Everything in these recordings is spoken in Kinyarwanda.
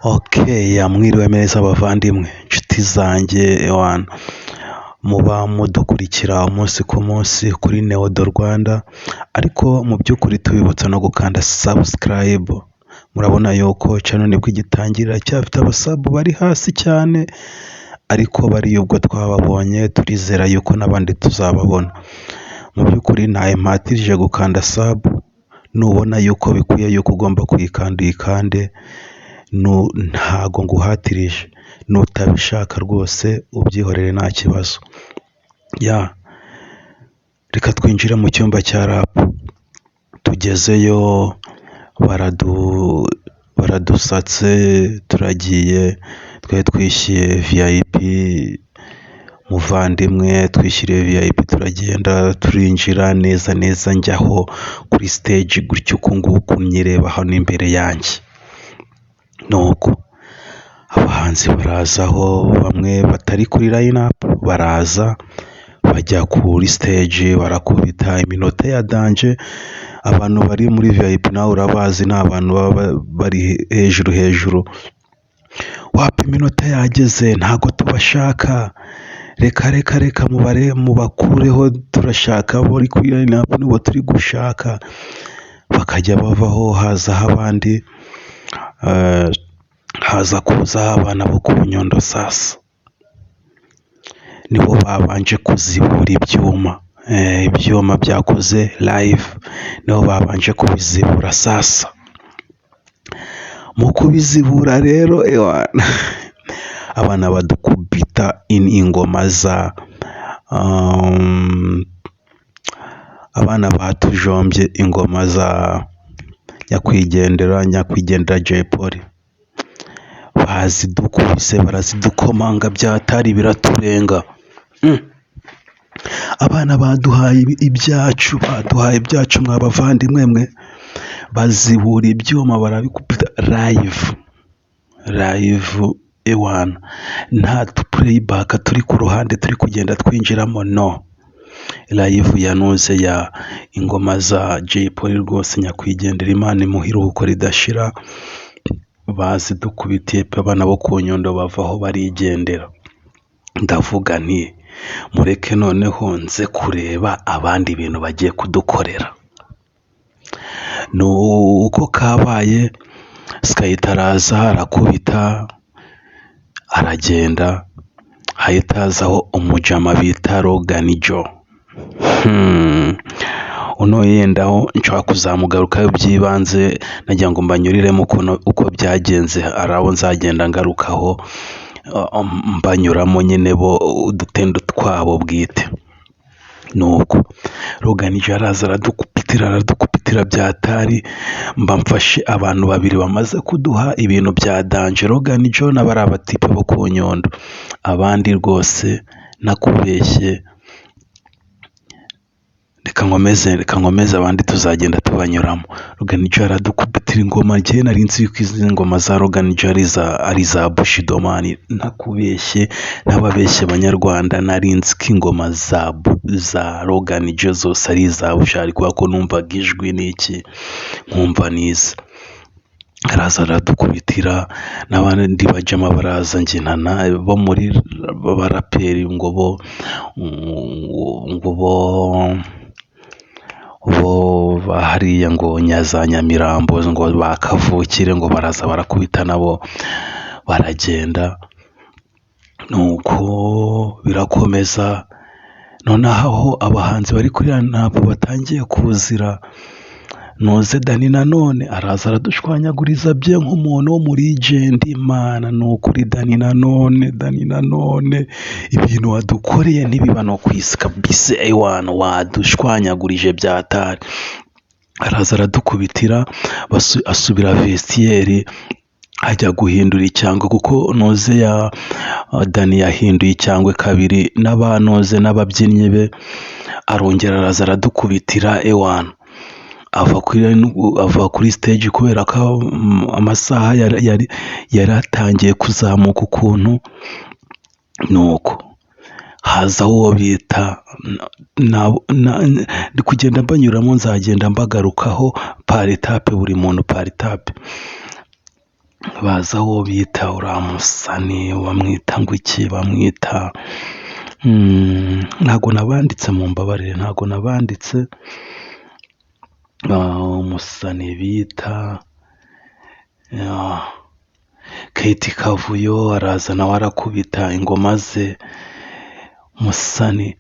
Okay, mwiriwe neza bavandimwe, inshuti zanjye, ewana muba mudukurikira umunsi ku munsi kuri Neodo Rwanda, ariko mu by'ukuri tubibutsa no gukanda subscribe. Murabona yuko channel nibwo igitangira, iracyafite aba sub bari hasi cyane, ariko bariya ubwo twababonye turizera yuko n'abandi tuzababona. Mu by'ukuri ntawe mpatirije gukanda sub, nubona yuko bikwiye yuko ugomba kuyikanda uyikande, ntago nguhatirije, nutabishaka rwose ubyihorere nta kibazo. Ya, reka twinjire mu cyumba cya rap. Tugezeyo baradusatse, turagiye, twari twishyuye VIP, muvandimwe twishyuriye VIP, turagenda turinjira neza neza, njyaho kuri stage gutya uku nguku nyireba hano imbere yanjye. Nuko abahanzi barazaho, bamwe batari kuri line up baraza bajya kuri stage barakubita iminota ya danger. Abantu bari muri VIP nawe urabazi, ni abantu baba bari hejuru hejuru. Wapi, iminota yageze, ntago tubashaka, reka reka reka, mubare mubakureho, turashaka abo bari kuri line up, nibo turi gushaka. Bakajya bavaho hazaho abandi, haza kuzaho abana bo ku Nyundo. Sasa nibo babanje kuzibura ibyuma, ibyuma byakoze live nibo babanje kubizibura. Sasa mu kubizibura rero, ewana abana badukubita ingoma za abana batujombye ingoma za nyakwigendera Jay Polly, bazidukubise, barazidukomanga byatari biraturenga. Abana baduhaye ibyacu, baduhaye ibyacu mwa bavandimwe mwe. Bazibura ibyuma, barabikubita live live, ewana nta playback turi ku ruhande turi kugenda twinjiramo, no live yanuze ya ingoma za Jay Polly rwose, nyakwigendera, Imana imuhe iruhuko ridashira. Bazidukubitiye pe, abana bo ku Nyundo bavaho barigendera. Ndavuga nti mureke noneho nze kureba abandi bintu bagiye kudukorera. Ni uko kabaye, Skyto araza arakubita aragenda, hahita hazaho umujama bita Logan Joe. Uno yendaho nshobora kuzamugarukaho by'ibanze, nagira ngo mbanyuriremo ukuntu uko byagenze, hari abo nzagenda ngarukaho mbanyuramo nyine bo udutendo twabo bwite. Nuko Logan Joe araza aradukubitira, aradukubitira byatari. Mba mfashe abantu babiri bamaze kuduha ibintu bya danger, Logan Joe n'abari abatipe bo ku Nyundo. Abandi rwose nakubeshye, reka nkomeze, reka nkomeze, abandi tuzagenda tubanyuramo. Logan Joe aradukubitira ingoma, njyewe nari nzi yuko izi ngoma za Logan Joe ari iza Bushido man, ntakubeshye, ntababeshye banyarwanda, nari nzi ko ingoma za Logan Joe zose ari iza Bushali, kubera ko numvaga ijwi n'iki nkumva nize. Araza aradukubitira, n'abandi bajama baraza, njye bo muri baraperi ngo bo hariya ngo za Nyamirambo, ngo ba kavukire, ngo baraza barakubita nabo baragenda. Nuko birakomeza, noneho aho abahanzi bari kuri line-up batangiye kuzira, noze Danny Nanone araza aradushwanyaguriza bye nk'umuntu wo muri legend. Imana, ni ukuri Danny Nanone, Danny Nanone, ibintu wadukoreye ntibiba no ku isi kabisa, ewana wadushwanyagurije byatari. Araza aradukubitira, asubira vestiaire ajya guhindura icyangwe, kuko noze ya Danny yahinduye icyangwe kabiri n'abanoze n'ababyinnyi be. Arongera araza aradukubitira, ewana ava kuri stage kubera ko amasaha yari atangiye kuzamuka ukuntu. Nuko hazaho uwo bita, ndi kugenda mbanyuramo, nzagenda mbagarukaho par étape, buri muntu par étape. Baza uwo bita uriya musani bamwita ngo iki, bamwita ntago nabanditse, mumbabarire ntago nabanditse, umusani bita Kate Kavuyo araza nawe arakubita ingoma ze, umusani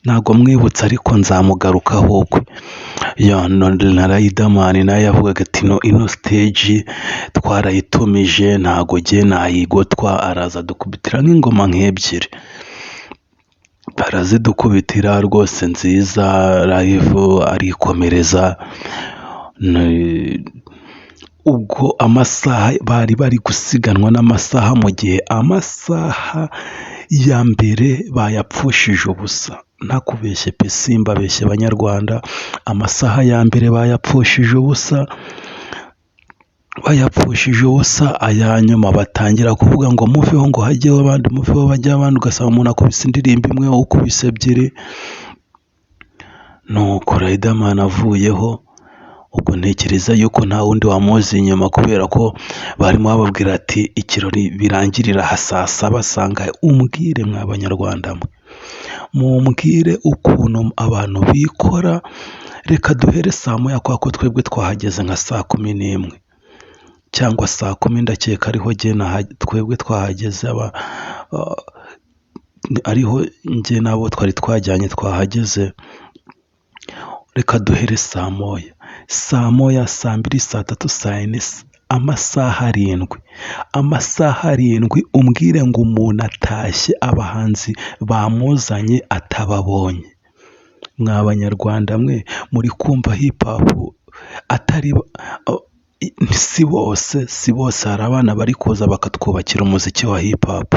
ntago mwibutse ariko nzamugarukaho ukwe. Na Riderman nawe yavugaga ati no ino stage twarayitumije ntago jye nayigotwa, araza adukubitira nk'ingoma nk'ebyiri, barazidukubitira rwose nziza live arikomereza. Ubwo amasaha bari bari gusiganwa n'amasaha, mu gihe amasaha ya mbere bayapfushije ubusa, ntakubeshye pe, simbabeshye banyarwanda, amasaha ya mbere bayapfushije ubusa, bayapfushije ubusa, aya nyuma batangira kuvuga ngo muveho ngo hajyeho abandi, muveho bajyeho abandi, ugasanga umuntu akubise indirimbo imwe, ukubise ebyiri. Nuko Riderman avuyeho, ubwo ntekereza yuko nta wundi wamuzi inyuma, kubera ko barimo bababwira ati ikirori birangirira aha saa saba, sanga umbwire mwa banyarwanda mwe, mumbwire ukuntu abantu bikora, reka duhere saa moya kubera ko twebwe twahageze nka saa kumi n'imwe cyangwa saa kumi, ndakeka ariho jye twebwe twahageze, ariho njye n'abo twari twajyanye twahageze. Reka duhere saa moya, saa moya, saa mbiri, saa tatu, saa yine, amasaha arindwi, amasaha arindwi umbwire ngo umuntu atashye abahanzi bamuzanye atababonye. Mwa banyarwanda mwe muri kumva hip hop atari si bose, si bose, hari abana bari kuza bakatwubakira umuziki wa hip hop,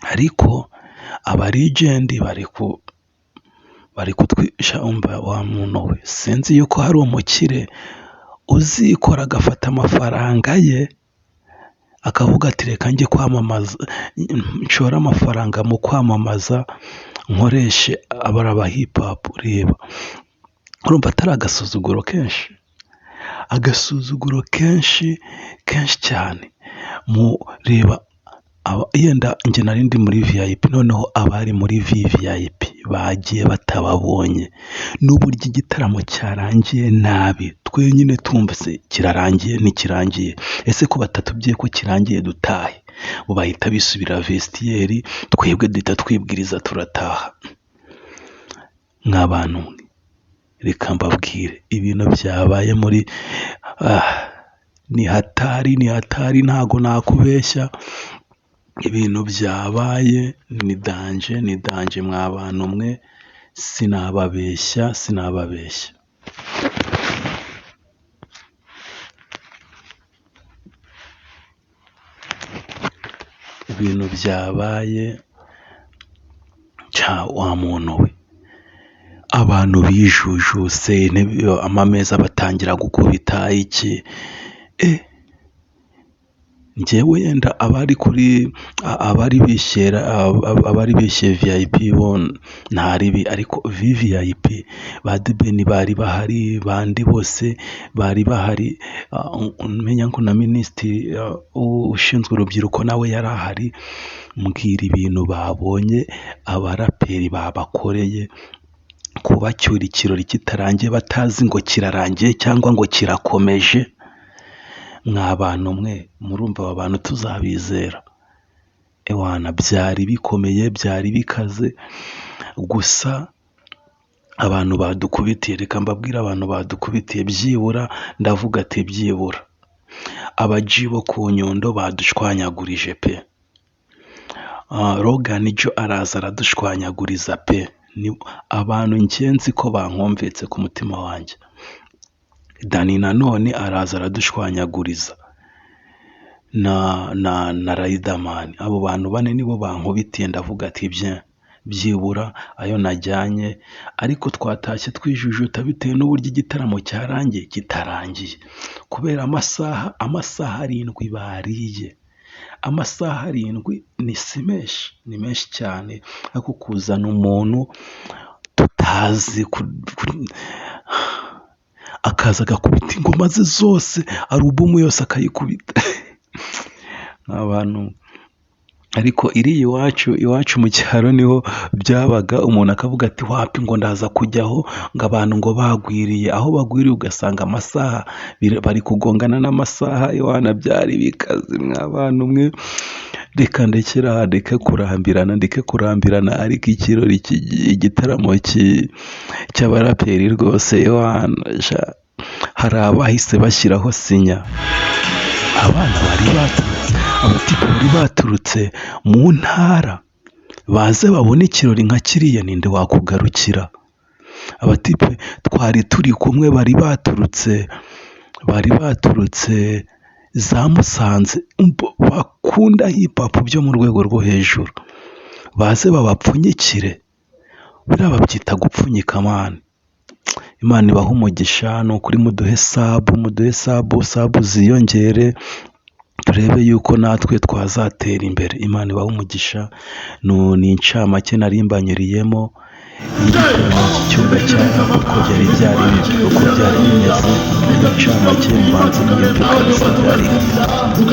ariko aba legend bari kutwisha. Umva wa muntu we, sinzi yuko hari umukire uzikora agafata amafaranga ye akavuga ati reka njye kwamamaza, nshore amafaranga mu kwamamaza, nkoreshe abaraba hip hop. Reba, urumva atari agasuzuguro kenshi, agasuzuguro kenshi kenshi cyane. Mu reba yenda njye nari ndi muri VIP, noneho abari muri VVIP bagiye batababonye, n'uburyo igitaramo cyarangiye nabi, twe nyine tumvise kirarangiye ntikirangiye, ese ko batatubwiye ko kirangiye dutahe, bo bahita bisubira vestiaire, twebwe duhita twibwiriza turataha. Mw'abantu mwe, reka mbabwire ibintu byabaye muri ni hatari, ni hatari, ntago nakubeshya, ibintu byabaye ni danger, ni danger mwa bantu mwe, sinababeshya, sinababeshya. Ibintu byabaye ca wa muntu we, abantu bijujuse, amameza batangira gukubita iki, njyewe yenda abari kuri abari bishyera abari bishyuye VIP bo nta ribi, ariko VVIP ba Debeni bari bahari, bandi bose bari bahari, menya ngo na minisitiri ushinzwe urubyiruko nawe yari ahari. Mbwira ibintu babonye abaraperi babakoreye, kubacyura ikirori kitarangiye batazi ngo kirarangiye cyangwa ngo kirakomeje. Mwa bantu mwe, murumva aba bantu tuzabizera? Ewana byari bikomeye, byari bikaze, gusa abantu badukubitiye, reka mbabwire abantu badukubitiye, byibura ndavuga ati byibura abaji bo ku Nyundo badushwanyagurije pe. Rogan Joe araza aradushwanyaguriza pe. Ni abantu ngenzi ko bankumvitse ku mutima wanjye. Dani nanone araza aradushwanyaguriza na Riderman. Abo bantu bane nibo bankubitiye, ndavuga ati bien, byibura ayo najyanye, ariko twatashye twijujuta bitewe n'uburyo igitaramo cyarangiye kitarangiye, kubera amasaha arindwi bariye. Amasaha arindwi ni si menshi, ni menshi cyane, ariko kuzana umuntu tutazi akaza agakubita ingoma ze zose, alubumu yose akayikubita. Abantu ariko iri iwacu mu cyaro niho byabaga, umuntu akavuga ati wapi ngo ndaza kujyaho ngo abantu ngo bagwiriye, aho bagwiriye ugasanga amasaha bari kugongana n'amasaha, iwana byari bikaze mwa bantu mwe. Reka ndekere aha, ndeke kurambirana, ariko ikirori igitaramo cy'abaraperi rwose iwana sha, hari abahise bashyiraho sinya. Abana bari baturutse, abatipe bari baturutse mu ntara, baze babone ikirori nka kiriya, ninde wakugarukira? Abatipe twari turi kumwe bari baturutse za Musanze, bakunda hip hop byo mu rwego rwo hejuru, baze babapfunyikire, buriya babyita gupfunyika man. Imana ibahe umugisha, ni ukuri muduhe sub, muduhe sub, sub ziyongere, turebe yuko natwe twazatera imbere. Imana ibahe umugisha, ni incamake nari mbanyuriyemo y'igitaramo cy'icyumba cya rap, uko byari bimeze, ni incamake, mbanze mwiyumve kabisa byari hatari.